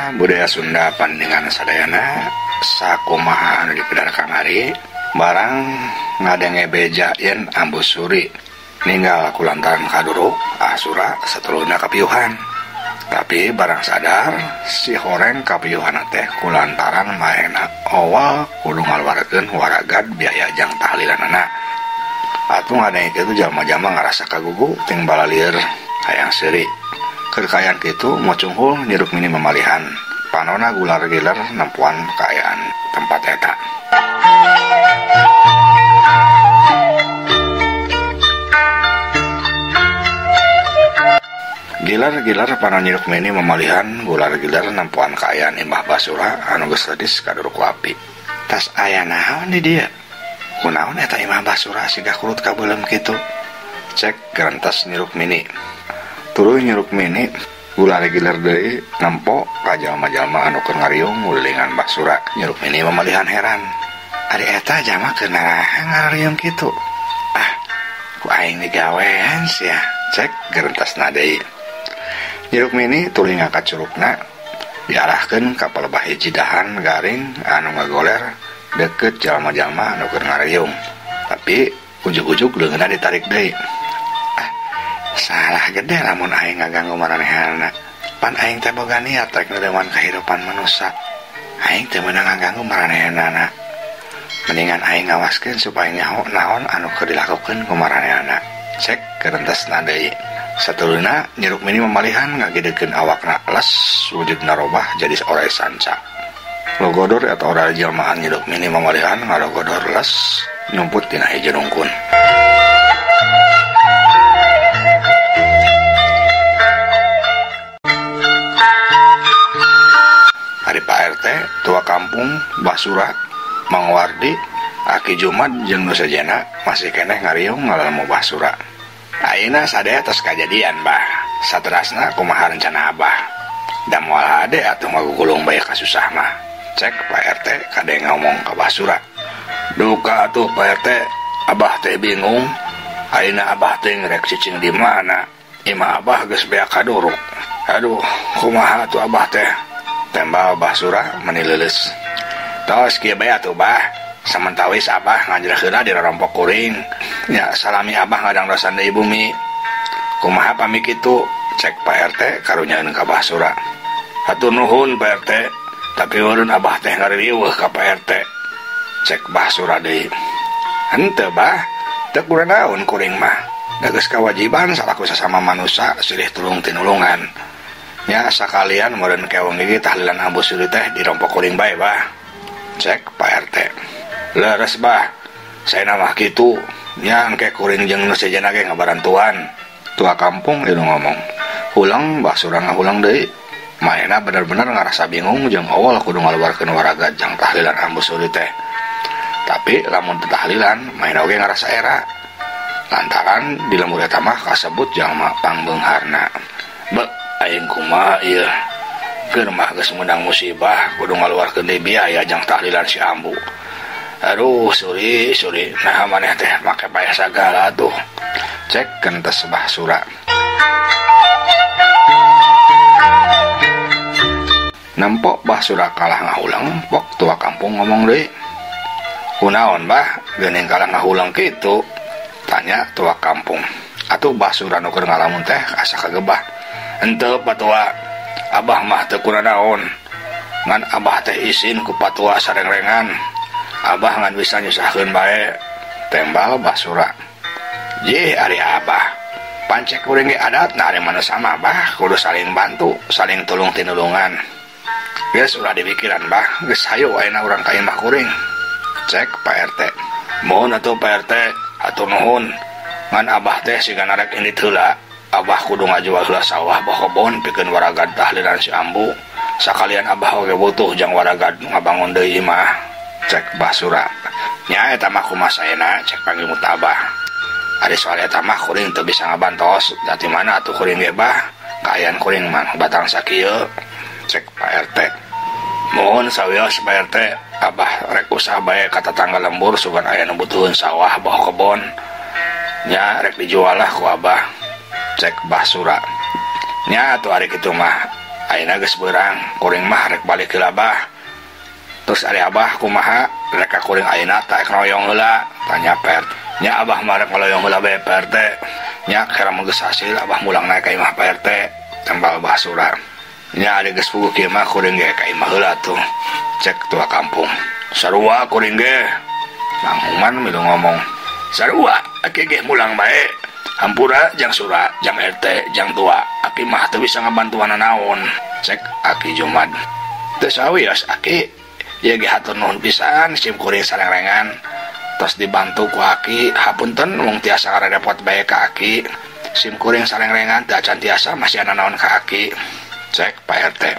Tah budaya Sunda pandingan sadayana sakumaha anu dipedar kamari barang ngadenge beja yen Ambu Suri ninggal kulantaran kaduruk asura satuluna kapiuhan. Tapi barang sadar si horeng kapiuhan teh kulantaran maena awal kudu ngaluarkeun waragad biaya jang tahlilanana. Atuh ngadenge kitu jalma-jalma ngarasa kagugu ting balalieur hayang seuri. Keur kaayaan kitu mocunghul Nyi Rukmini mamalihan panona gular-gilar nempuan kaayaan tempat eta. Gilar-gilar panon Nyi Rukmini mamalihan gular-gilar nempuan kaayaan Imah Basura anu geus ledis kaduruk ku api. Tas aya naon di dieu? Kunaon eta Imah Basura siga kurut kabeuleum kitu? Cek gerentas Nyi Rukmini. Tuluy Nyi Rukmini gular-gilar deui nempo ka jalma-jalma anu keur ngariung ngulilingan Basura. Nyi Rukmini mamalihan heran. Ari eta jalma keur naraha ngariung kitu? Ah, ku aing digawean sia. Cek gerentasna deui. Nyi Rukmini tuluy ngangkat curugna diarahkeun ka palebah hiji dahan garing anu ngagoler deukeut jalma-jalma anu keur ngariung. Tapi ujug-ujug leungeunna ditarik deui. Ah, salah gede lamun aing ngaganggu maranehanana. Pan aing teh boga niat rek neureman kahirupan manusa. Aing teu meunang ngaganggu maranehanana. Mendingan aing ngawaskeun supaya nyaho naon anu keur dilakukeun ku maranehanana. Cek gerentasna deui. Satuluna Nyi Rukmini mamalihan ngagedekeun awakna les wujudna robah jadi orai sanca. Logodor eta orai jelmaan Nyi Rukmini mamalihan ngalogodor les nyumput dina hiji rungkun. Ari Pak RT, tua kampung, Basura, Mang Wardi, Aki Jumad jeung nu sejena masih keneh ngariung ngalelemu Basura. Ayeuna sadaya tos kajadian bah. Saterasna kumaha rencana abah. Da moal hade atuh ngagugulung bae kasusah mah. Cek Pak RT kade ngomong ka Basura. Duka atuh Pak RT, abah teh bingung. Ayeuna abah teh ngrek cicing di mana? Imah abah geus beak kaduruk. Aduh, kumaha atuh abah teh? Tembal Basura meni leuleus. Tos kieu bae atuh bah. Samentawis abah ngajrah heula di rorompok kuring. Nya salami abah ngadangdosan deui bumi. Kumaha pami kitu? Cek Pak RT karunyaeun ka Basura. Hatur nuhun Pak RT, tapi eureun abah teh ngaririweuh ka Pak RT. Cek Basura deui. Henteu bah, teu kuranaon kuring mah. Da geus kawajiban salaku sasama manusa silih tulung tinulungan. Nya sakalian meureun keong gigi tahlilan Ambu Suri teh dirompok kuring bae bah. Cek Pak RT. Leres bah, saya mah kitu. Nya engke kuring jeung nu sejenna ge ngabarantuan. Tua kampung ieu ngomong. Hulang Basura ngahulang deui. Manehna bener-bener ngarasa bingung jeung awal kudu ngaluarkeun waraga jang tahlilan Ambu Suri teh. Tapi lamun teu tahlilan manehna oge ngarasa era. Lantaran di lembur eta mah kasebut jalma pangbeungharna. Be, aing kumaha ieu? Keur mah geus meunang musibah kudu ngaluarkeun deui biaya jang tahlilan si Ambu. Aduh, Suri, Suri, nah maneh teh make payah sagala tuh. Cek gentes Basura. Nempok Basura kalah ngahulang, pok tua kampung ngomong deui. Kunaon bah, geuning kalah ngahulang kitu? Tanya tua kampung. Atuh Basura nu keur ngalamun teh asa kagebah. Henteu patua, abah mah teu kuranaon. Ngan abah teh isin ku patua sarengrengan. Abah ngan bisa nyusahkeun bae. Tembal Basura. Jih ari abah. Pancek kuring ge adatna ari manusa mah bah kudu saling bantu, saling tulung tinulungan. Geus ulah dipikiran bah, geus hayu ayeuna urang ka imah kuring. Cek Pak RT. Mohon atuh Pak RT, hatur nuhun. Ngan abah teh siga narek indit heula. Abah kudu ngajual heula sawah bah kebon pikeun waragad tahlilan si Ambu. Sakalian abah oge butuh jang waragad ngabangun deui imah. Cek Basura. Nya eta mah kumaha saena cek panggil mutabah. Ari soal eta mah kuring teu bisa ngabantos. Da ti mana atuh kuring ge bah? Kaayaan kuring mah batang sakieu. Cek Pak RT. Mohon sawios Pak RT, abah rek usaha bae ka tatangga lembur sugan aya nu butuheun sawah bah kebon. Nya rek dijual lah ku abah. Cek Basura. Nya atuh ari kitu mah Ayeuna geus beurang kuring mah rek balik heula Bah. Terus ari Abah kumaha rek ka kuring ayeuna tah rek royong heula tanya Pak RT. Nya Abah mah rek ngaloyong heula bae Pak RT. Nya kira mah geus hasil Abah mulang naik ka imah Pak RT tembal Bah Sura. Nya ari geus puguh kieu mah kuring ge ka imah heula tuh cek tua kampung. Sarua kuring ge. Manghuman milu ngomong. Sarua aki ge mulang bae. Hampura jang Sura, jang RT, jang tua. Aki mah teu bisa ngabantuan naon. Cek Aki Jumad. Teu sawios aki. Ieu ge hatur nuhun pisan sim kuring sarengrengan. Tos dibantu ku aki, hapunten mung tiasa ngarepot bae ka aki. Sim kuring sarengrengan teu acan tiasa masih ana naon ka aki. Cek Pak RT.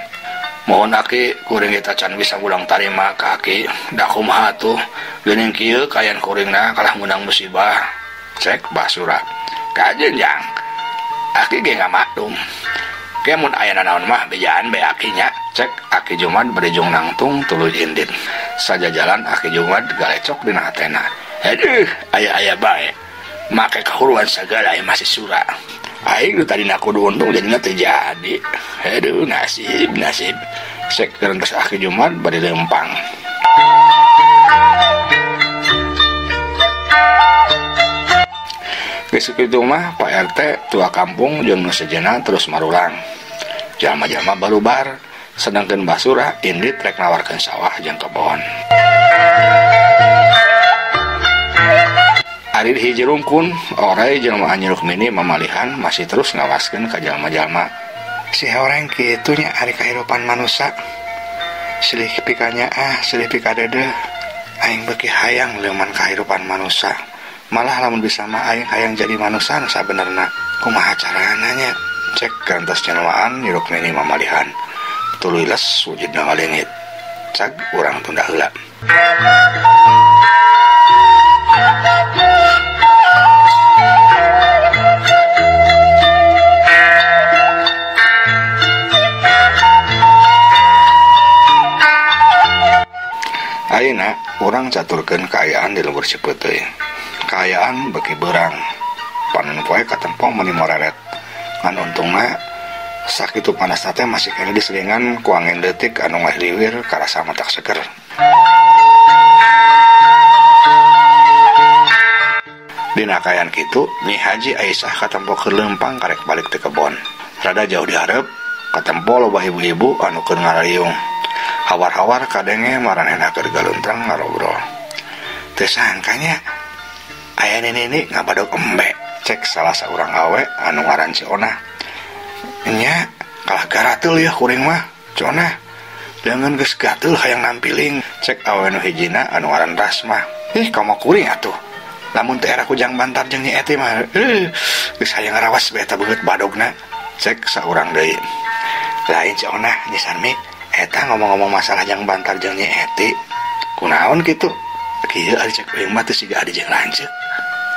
Mohon aki kuring kita can bisa ulang tarima ka aki. Da kumaha tuh geuning kieu kayan kuringna kalah meunang musibah. Cek Bah Sura. Kajen jang aki ge ngamaklum. Ke mun aya nanaon mah bejaan bae aki nya. Cek Aki Jumad bari jung nangtung tuluy indit. Sajajalan Aki Jumad galecok dina hatena. Aduh, aya-aya bae. Make kahuruan sagala aya masih Sura. Aing nu tadina kudu untung jadina teu jadi. Aduh, nasib nasib. Cek gerentas Aki Jumad bari lempang. Geus kitu mah Pak RT tua kampung jeung nu sejenna terus marulang. Jalma-jalma barubar, sedangkeun Bah Sura indit rek nawarkeun sawah jeung kebon. Ari hiji rungkun, orai jeung Nyi Rukmini mamalihan masih terus ngawaskeun ka jalma-jalma. Si horeng kitu nya ari kahirupan manusa. Silih pikanya ah, silih pikadeudeeh. Aing beuki hayang leuman kahirupan manusa. Malah lamun bisa mah aing hayang jadi manusa nu sabenerna. Kumaha carana nya? Cek gerentas nyanawaan Nyi Rukmini mamalihan. Tuluy les wujudna ngaleungit. Cag urang tunda heula. Ayeuna urang caturkeun kaayaan di lembur Cipeuteuy. Kaayaan beuki beurang. Panon poe katempong meuni moreret. Ngan untungna sakitu panasna teh masih keneh diselingan ku angin leutik anu ngahliwir karasa matak seger. Dina kaayaan kitu Nyi Haji Aisyah katempo keur leumpang karek balik ti kebon. Rada jauh di hareup katempo loba ibu-ibu anu keur ngarariung. Hawar-hawar kadenge maranehna keur galuntrang ngarobrol. Teu sangkanya aya nini ngabadog embe. Cek salah saurang awe anu ngaran si Onah. Nya kalah garateul yeuh kuring mah. Si Onah leungeun geus gateul hayang nampiling. Cek awe nu hijina anu ngaran Rasmah. Ih komo kuring atuh. Lamun teu era ku Jang Bantar jeung Nyi Eti mah geus hayang ngarawas bae eta beungeut badogna. Cek saurang deui. Lain si Onah Nyi Sarmi eta ngomong-ngomong masalah Jang Bantar jeung Nyi Eti. Kunaon kitu? Kieu ari cek uing mah teu siga adi jeung lanceuk.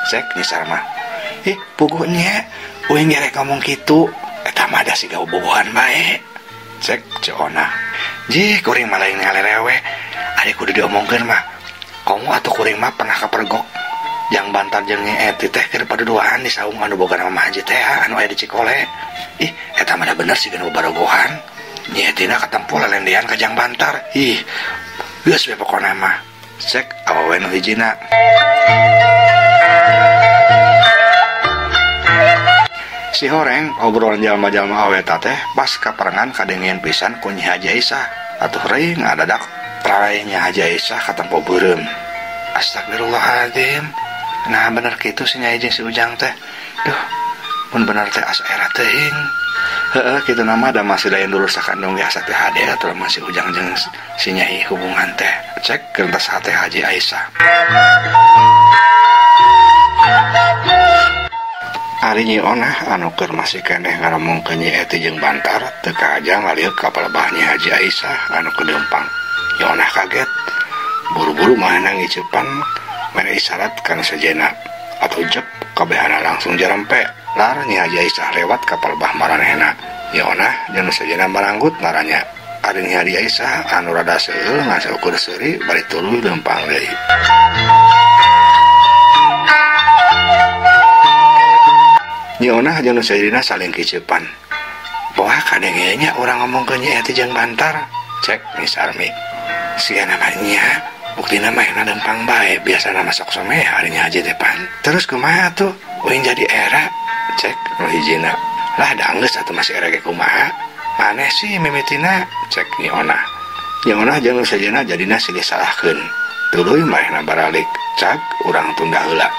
Cek Nyi Sarma. Ih, puguh nya uing ge rek ngomong kitu. Eta mah da siga bobogohan bae. Cek Ci Onah. Jih, kuring mah lain ngalerewe. Ari kudu diomongkeun mah. Komo atuh kuring mah pernah kapergok. Jang Bantar jeung Nyi Eti teh keur paduduaan di saung anu boga nama Haji teh anu aya di Cikole. Ih, eta mah da bener siga nu barogohan. Nyi Etina katempo lelendean ka Jang Bantar. Ih, geus we pokona mah. Cek awewe nu hijina. Si horeng obrolan jalma-jalma awe teh pas kaparengan kadengean pisan ku Nyi Haji Aisyah. Atuh reuy ngadadak prae Nyi Haji Aisyah katempo beureum. Astagfirullahaladzim. Nah bener kitu si Nyai jeung si Ujang teh. Duh, mun bener teh asa era teuing. Heeh kitu nama da masih lain dulur sakandung ge asa teh hade atuh masih Ujang jeung si Nyai hubungan teh. Cek gerentas hate Haji Aisyah. Ari Nyi Onah anu keur masih keneh ngaromongkeun Nyi Eti jeung Bantar teu kahaja ngalieuk ka palebah Nyi Haji Aisyah anu keur leumpang. Nyi Onah kaget. Buru-buru manehna ngiceupan mere isyarat kana sejenna. Atuh jep kabehana langsung jarempe. Lar Nyi Haji Aisyah lewat ka palebah maranehna. Nyi Onah jeung sejenna maranggut naranya. Ari Nyi Haji Aisyah anu rada seueul ngan saukur seuri bari tuluy leumpang deui. Nyi Onah jeung nu sajadina saling kiceupan. Wah kadenge nya urang ngomongkeun Nyi Eti jeung Bantar. Cek Nyi Sarmi. Sia namanya buktina mah lempang bae biasana masuk someh ari Nyi Haji teh pan. Terus kumaha tuh? Uing jadi era. Cek nu hijina. Lah da geus atuh masih era ge kumaha? Maneh sih mimitina. Cek Nyi Onah. Nyi Onah jeung nu sejena jadina silih salahkeun. Tuluy manehna baralik. Cak urang tunda heula.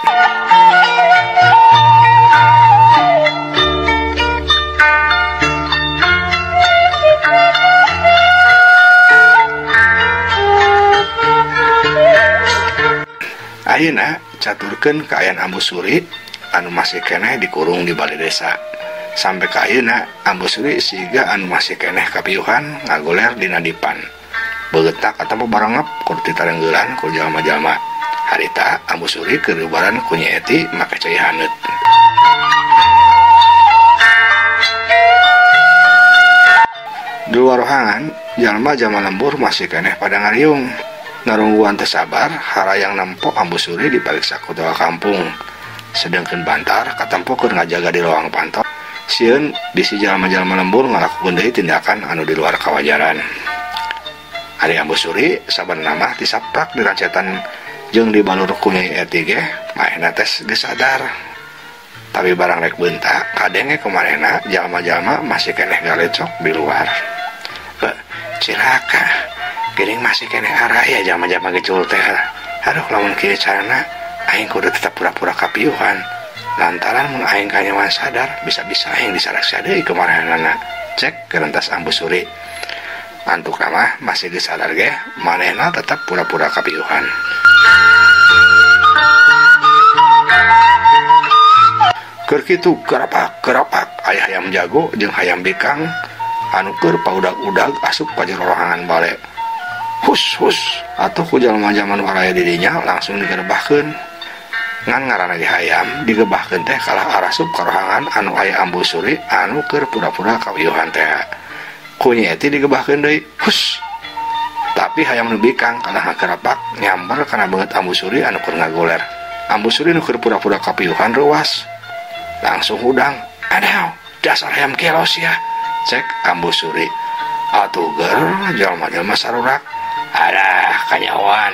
Ayeuna caturkeun kaayaan Ambu Suri anu masih keneh dikurung di balai desa. Sampai ka ayeuna Ambu Suri siga anu masih keneh kapiuhan ngagoler dina dipan. Beugetak atawa barengep kur titarenggelan ku jalma-jalma. Harita Ambu Suri keur ubaran ku Nyi Eti make cai haneut. Di luar ruangan, jalma-jalma lembur masih keneh pada ngariung. Narungguan teu sabar, harayang nempo Ambu Suri dipariksa ku tua kampung. Sedengkeun Bantar katempo keur ngajaga di lawang panto. Sieun bisi jalma-jalma lembur ngalakukeun deui tindakan anu di luar kawajaran. Ari Ambu Suri sabenerna mah tisaprak dirancetan jeung dibalur ku Nyai Eti ge maehna teh geus sadar. Tapi barang rek beunta kadenge kumarehna jalma-jalma masih keneh galecok di luar. Cilaka. Geuning masih keneh araya jalma-jalma gecul teh. Aduh lamun kieu carana aing kudu tetep pura-pura kapiuhan. Lantaran mun aing kanyawan sadar bisa-bisa aing disaraksa deui kumarehanana. Cek gerentas Ambu Suri. Antukna mah masih geus sadar ge manehna tetep pura-pura kapiuhan. Keur kitu gerapak-gerapak aya hayam jago jeung hayam bikang anu keur paudag-udag asup ka jero rohangan bale. Hus hus atuh ku jalma-jalma nu araya di dinya langsung digerebahkeun. Ngan ngaranna ge hayam digebahkeun teh kalah arasup ka rohangan anu aya Ambu Suri anu keur pura-pura kawiuhan teh. Ku Nyi Eti digebahkeun deui. Hus. Tapi hayam nu bikang kalah ngagerapak nyamber kana beungeut Ambu Suri anu keur ngagoler. Ambu Suri nu keur pura-pura kapiuhan reuas. Langsung hudang. Aduh, dasar hayam kelos ya. Cek Ambu Suri. Atuh ger jalma-jalma sarurak. Alah kanyawan,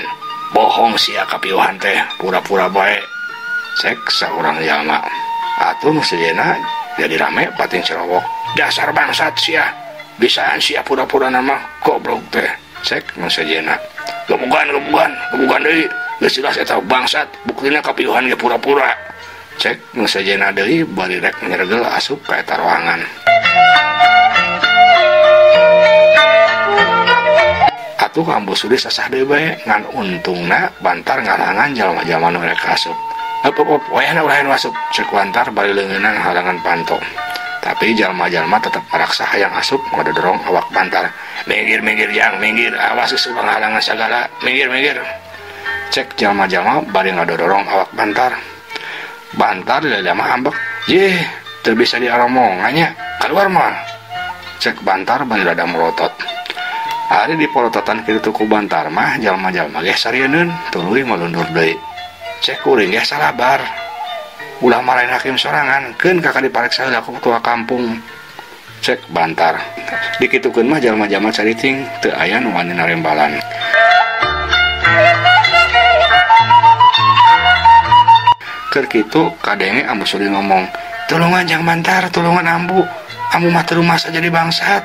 bohong sia kapiuhan teh, pura-pura bae. Cek saurang jalma. Atuh nu sejenna jadi rame pating cerowok. Dasar bangsat sia. Bisaan sia pura-pura nama goblok teh. Cek nu sejenna. Gebugan deui. Geus jelas eta bangsat, buktina kapiuhan ge pura-pura. Cek nu sejenna deui bari rek nyeregel asup ka eta ruangan. Atuh Ambu Suri sasah deui bae ngan untungna Bantar ngalangan jalma-jalma nu rek asup. Heup heup wayahna ulah nu asup cek Bantar bari leungeunna halangan panto. Tapi jalma-jalma tetep maraksa hayang asup ngadodorong awak Bantar. Minggir-minggir jang minggir awas geus ulah halangan sagala minggir-minggir. Cek jalma-jalma bari ngadodorong awak Bantar. Bantar lila mah ambek. Yeh, teu bisa diaromongan nya. Kaluar mah. Cek Bantar bari rada melotot. Ari di polototan kitu ku Bantar mah jalma-jalma ge sarieun tuluy malundur deui. Cek kuring ge salabar. Ulah marahin hakim sorangan, keun kakak dipariksa heula ku ketua kampung. Cek Bantar. Dikitukeun mah jalma-jalma cariting teu aya nu wani narembalan. Keur kitu kadenge Ambu Suri ngomong, "Tulungan jang Bantar, tulungan Ambu. Ambu mah teu rumasa jadi bangsat.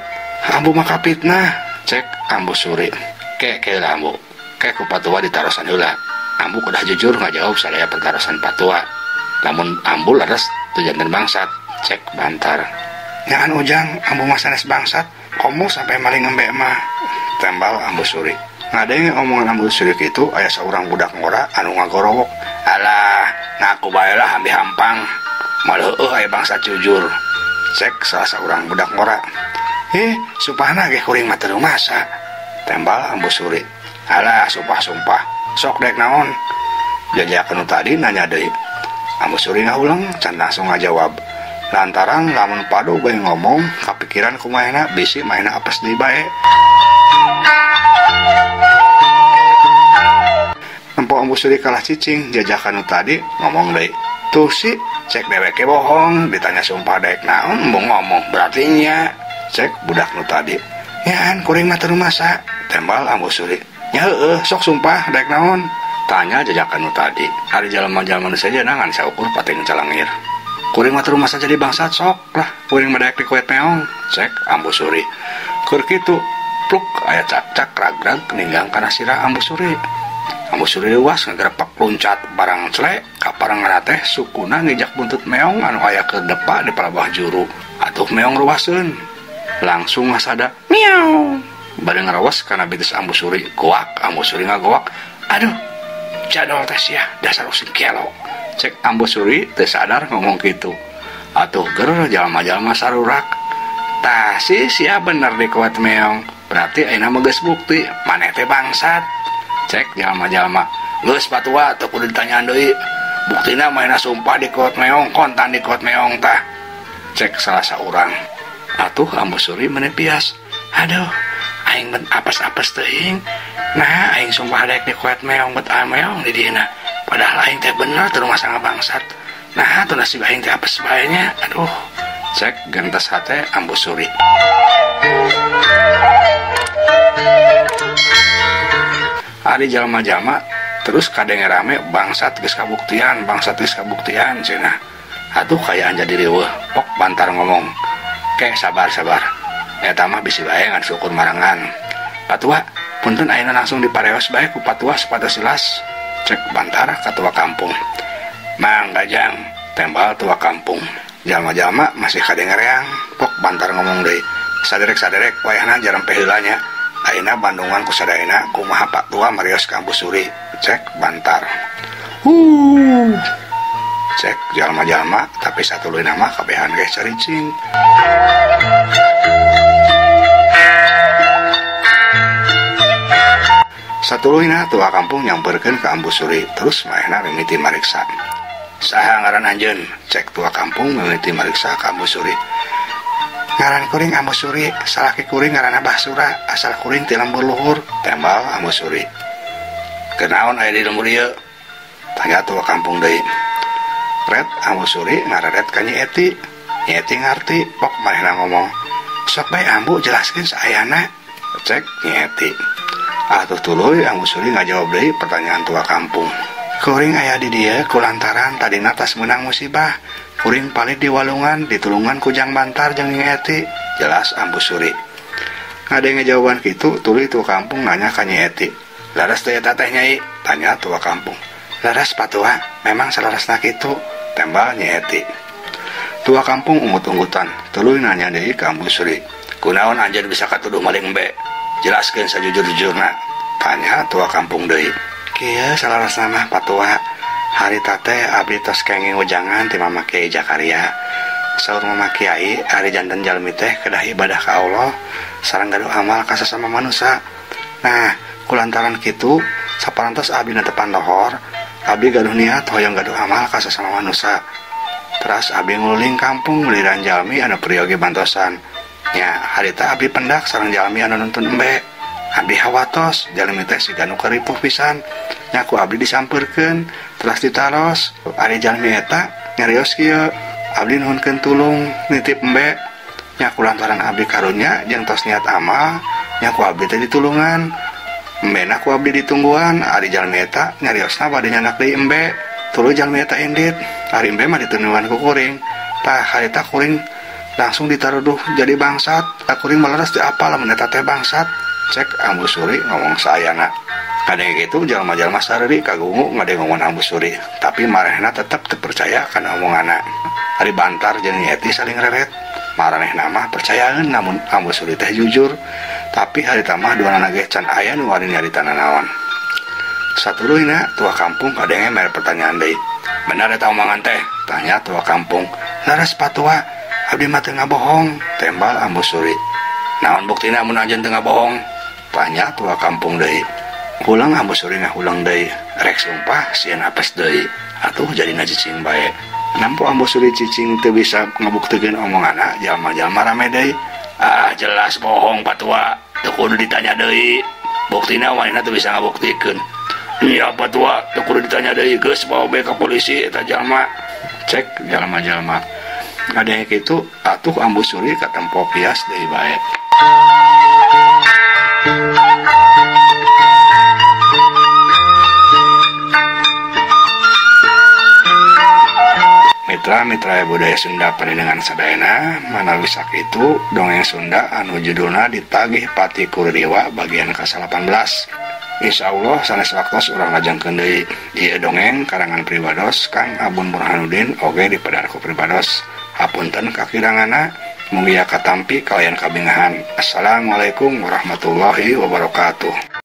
Ambu mah kapitnah." Cek Ambu Suri. Ke ke lah Ambu. Ke ku patua ditarosan heula. Ambu kudah jujur ngajawab sadaya pertarosan patua. Lamun Ambu leres teu janten bangsat. Cek Bantar. Nyahan ujang, Ambu mah sanes bangsat. Komo sampai maling embe mah. Tembal Ambu Suri. Ngadenge omongan Ambu Suri kitu aya saurang budak ngora anu ngagorowok. Alah, ngaku bae lah ambi hampang. Malah heueuh aya bangsat jujur. Cek salah saurang budak ngora. Supahna ge kuring mah teu rumasa. Tembal Ambu Suri. Alah, sumpah-sumpah. Sok dek naon? Jajakeun nu tadi nanya deui. Ambu Suri ngahuleng can langsung ngajawab. Lantaran lamun padu bae ngomong kapikiran kumaha bisi maena apes deui bae. Nempo Ambu Suri kalah cicing, jajakan nu tadi ngomong deui. Tuh si, cek deweke bohong, ditanya sumpah dek naon embung ngomong, berarti nya. Cek budak nu tadi. Nyaan kuring mah teu rumasa, tembal Ambu Suri. Nya heueuh sok sumpah daek naon? Tanya jajakan nu tadi. Ari jalma-jalma nu sejenna ngan saukur pating calangir. Kuring mah teu rumasa jadi bangsat sok lah, kuring mah daek dikoet meong. Cek Ambu Suri. Keur kitu pluk aya cak-cak rag-rag ninggang kana sirah Ambu Suri. Ambu Suri leuwas ngagerepak loncat barang clek ka parangna teh sukuna ngijak buntut meong anu aya keur depa di palabah juru. Atuh meong ruwaseun. Langsung ngasada miau. Bade ngarawas kana betis Ambu Suri, goak Ambu Suri ngagoak. Aduh, jadol teh sia, dasar using kelo. Cek Ambu Suri teu sadar ngomong kitu. Atuh ger jalma-jalma sarurak. Tah si sia bener dikuat meong. Berarti ayeuna mah geus bukti maneh teh bangsat. Cek jalma-jalma. Geus patua teu kudu ditanyaan deui. Buktina manehna sumpah dikuat meong, kontan dikuat meong tah. Cek salah saurang. Atuh Ambu Suri menepias. Aduh, aing bet apes-apes teuing. Nah, aing sumpah daek dikuat meong bet ameong di dieuna. Padahal aing teh bener teu rumasa ngabangsat. Nah, tuh nasib aing teh apes bae nya. Aduh. Cek gentes hate Ambu Suri. Ari jalma-jalma terus kadenge rame bangsat geus kabuktian, bangsat geus kabuktian cenah. Atuh kayaan jadi riweuh, pok bantar ngomong. Ke sabar-sabar. Eta mah bisi bae ngan syukur marangan. Patua, punten ayeuna langsung dipareos bae ku patua supados jelas. Cek bantar ka tua kampung. Mang Gajang, tembal tua kampung. Jalma-jalma masih kadenge reang, pok bantar ngomong deui. Saderek-saderek wayahna jarang heula nya. Ayeuna Bandungan ku sadayana kumaha Pak Tua marios ka Ambu Suri. Cek bantar. Cek jalma-jalma tapi satuluyna mah kabehan ge caricing. Satuluyna tua kampung nyamperkeun ka Ambu Suri terus manehna mimiti mariksa. Saha ngaran anjeun? Cek tua kampung mimiti mariksa ka Ambu Suri. Ngaran kuring Ambu Suri, salaki kuring ngaranna Basura, asal kuring ti lembur luhur, tembal Ambu Suri. Kenaon aya di lembur ieu? Tanya tua kampung deui. Ret Ambu Suri ngararet ka Nyi Eti. Nyi Eti ngarti, pok manehna ngomong. Sok bae Ambu jelaskeun saayana. Cek Nyi Eti. Atuh tuluy Ambu Suri ngajawab deui pertanyaan tua kampung. Kuring aya di dieu kulantaran tadina tas meunang musibah. Kuring palid di walungan ditulungan ku Jang Bantar jeung Nyi Eti, jelas Ambu Suri. Ngadenge jawaban kitu tuluy tua kampung nanya ka Nyi Eti. Laras teh eta teh Nyai? Tanya tua kampung. Laras patua, memang salarasna kitu, tembal Nyi Eti. Tua kampung unggut-unggutan, tuluy nanya deui ka Ambu Suri. Kunaon anjeun bisa katuduh maling embe? Jelaskeun sajujur-jujurna, tanya tua kampung deui. Kieu salarasna mah patua. Harita teh abdi tos kenging wejangan ti Mama Kiai Jakaria. Saur Mama Kiai ari janten jalmi teh kedah ibadah ka Allah sareng gaduh amal ka sasama manusia. Nah, kulantaran kitu saparantos abdi netepan lohor, abdi gaduh niat hoyong gaduh amal ka sasama manusia. Teras abdi nguliling kampung meliran jalmi anu priyogi bantosan. Nya, harita abdi pendak sareng jalmi anu nuntun embe. Abdi hawatos jalmi teh siga nu karipuh pisan. Nya ku abdi disampeurkeun teras ditaros. Ari jalmi eta nyarios kieu, abdi nuhunkeun tulung nitip embe. Nya ku lantaran abdi karunya jeung tos niat amal, nya ku abdi teh ditulungan. Embena ku abdi ditungguan. Ari jalmi eta nyariosna bade nyandak deui embe. Tuluy jalmi eta indit. Ari embe mah ditungguan ku kuring. Tah harita kuring langsung ditaruduh jadi bangsat. Tah kuring maleres teu apal lamun eta teh bangsat. Cek Ambu Suri ngomong saayana. Kadenge kitu jalma-jalma sareri kagungu ngadengongan Ambu Suri, tapi maranehna tetep teu percaya kana omonganna. Ari Bantar jeung Nyi Eti saling reret. Maranehna mah percayaeun namun Ambu Suri teh jujur, tapi harita mah duanana ge can aya nu wani nyarita nanaon. Satuluyna tua kampung kadenge mere pertanyaan deui. Bener eta omongan teh? Tanya tua kampung. Laras patua, abdi mah teu ngabohong, tembal Ambu Suri. Naon buktina mun anjeun teu ngabohong? Tanya tua kampung deui. Hulang Ambu Suri ngahulang deui. Rek sumpah sieun apes deui. Atuh jadina cicing bae. Nampo Ambu Suri cicing teu bisa ngabuktikeun omonganna, jalma-jalma rame deui. Ah, jelas bohong patua, teu kudu ditanya deui. Buktina manehna teu bisa ngabuktikeun. Iya patua, teu kudu ditanya deui, geus bawa bae ka polisi eta jalma. Cek jalma-jalma. Ngadenge kitu atuh Ambu Suri katempo pias deui bae. Mitra-mitra budaya Sunda pandenengan sadayana manawi sakitu dongeng Sunda anu judulna Ditagih Pati Kuriwa bagian ka-18. Insyaallah sanes waktos urang lajengkeun deui ieu dongeng karangan pribados Kang Abun Burhanuddin oge dipadar ku pribados. Hapunten kakiranganna, mugia katampi kalayan kabingahan. Assalamualaikum warahmatullahi wabarakatuh.